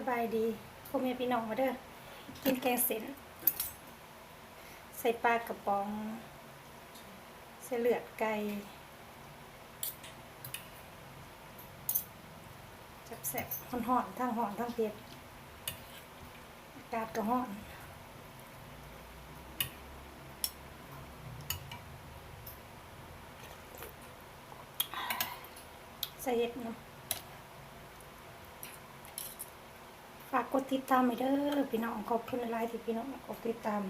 ສະບາຍດີພໍ່ແມ່ພີ່ນ້ອງເດີ ກິນແກງເສັ້ນ ໃສ່ປາກະປ໋ອງ ໃສ່ເລືອດໄກ່ ແຊບໆ ຮ້ອນໆ ທັງຮ້ອນທັງເຜັດ ອາກາດກໍຮ້ອນ ໃສ່ເຫັດນຳ. ຝາກກົດຕິດຕາມໃຫ້ເດີພີ່ນ້ອງ ຂອບຄຸນຫຼາຍໆ ທີ່ພີ່ນ້ອງກົດຕິດຕາມ.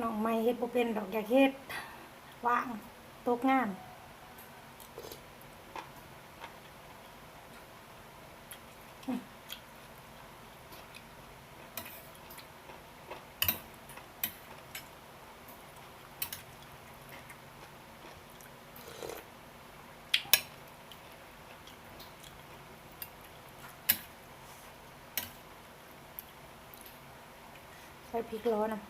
ນ້ອງໃໝ່ເຮັດບໍ່ເປັນດອກ ຢາກເຮັດ ວ່າງ ຕົກງານ. ໃສ່ພິກລໍນຳ.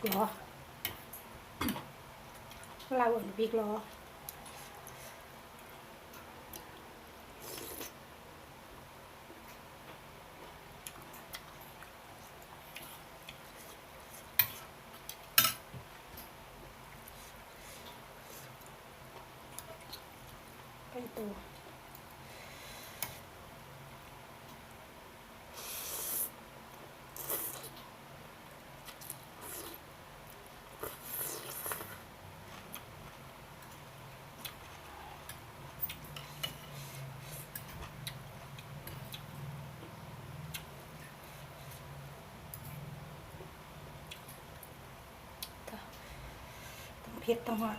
ພິກລໍ ລາວເອີ້ນພິກລໍ. ໄປໂຕ ທັງເຜັດທັງຮ້ອນ.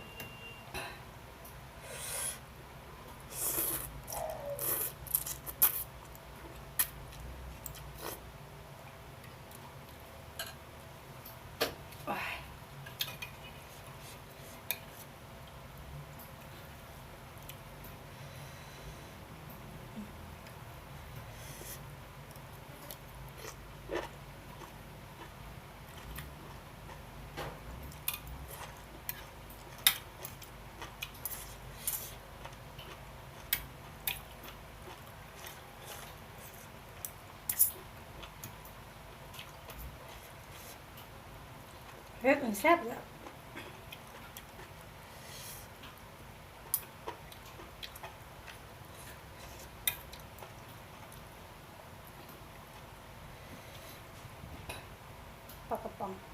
ເຜັດ ມັນແຊບແລ້ວ. ປາກະປ໋ອງ. ອ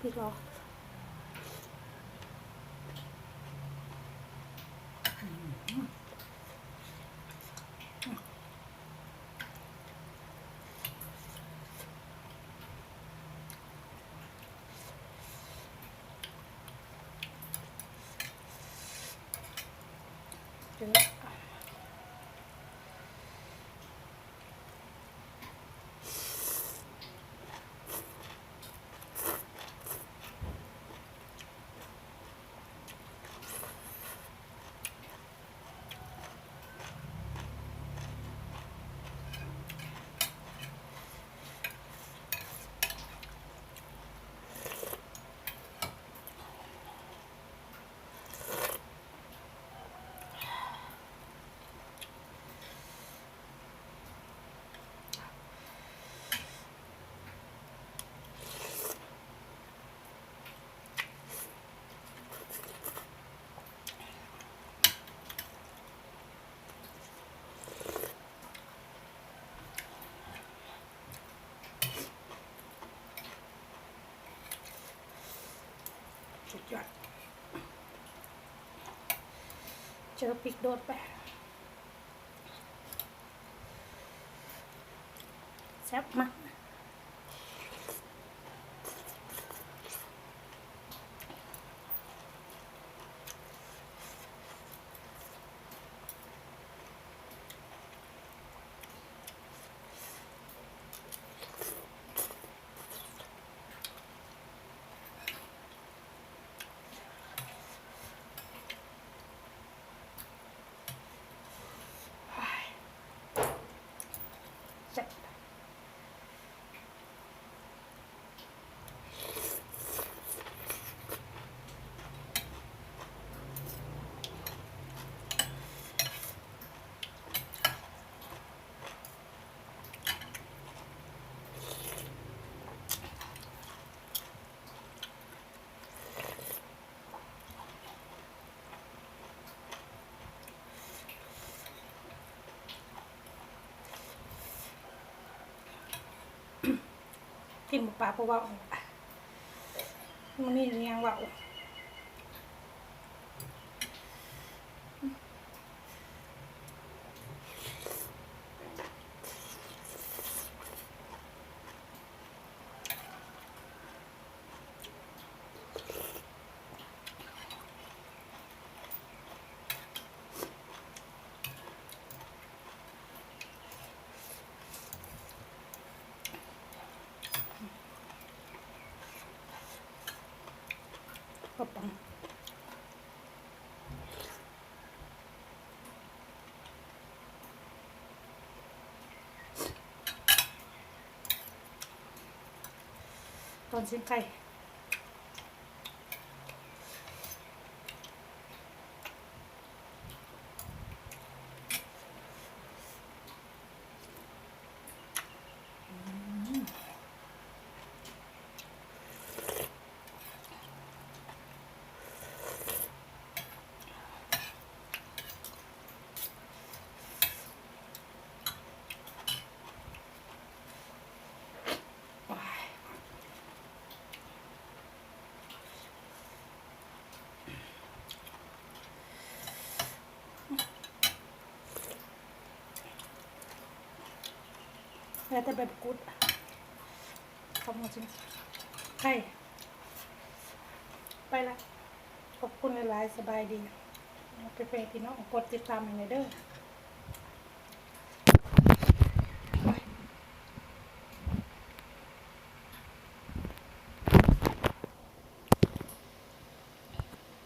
ພລິກເອົາ. ສຸດຍອດ ເຈີພິກໂດດໄປ ແຊບມາກ. ແຊບ. ກິນໝູປ່າບໍ່ເວົ້າ ມື້ນີ້ຍັງເວົ້າ. ປັບປັງ ຕອນຊີ້ນໄກ່. ແລ້ວແຕ່ໃບບັກກູດ ເຂົ້າມາຊິມ ໄກ່ ໄປລະ ຂອບຄຸນຫຼາຍໆ ສະບາຍດີ ເອົາໄປໃຫ້ພີ່ນ້ອງກົດຕິດຕາມໃຫ້ແດ່ເດີ້.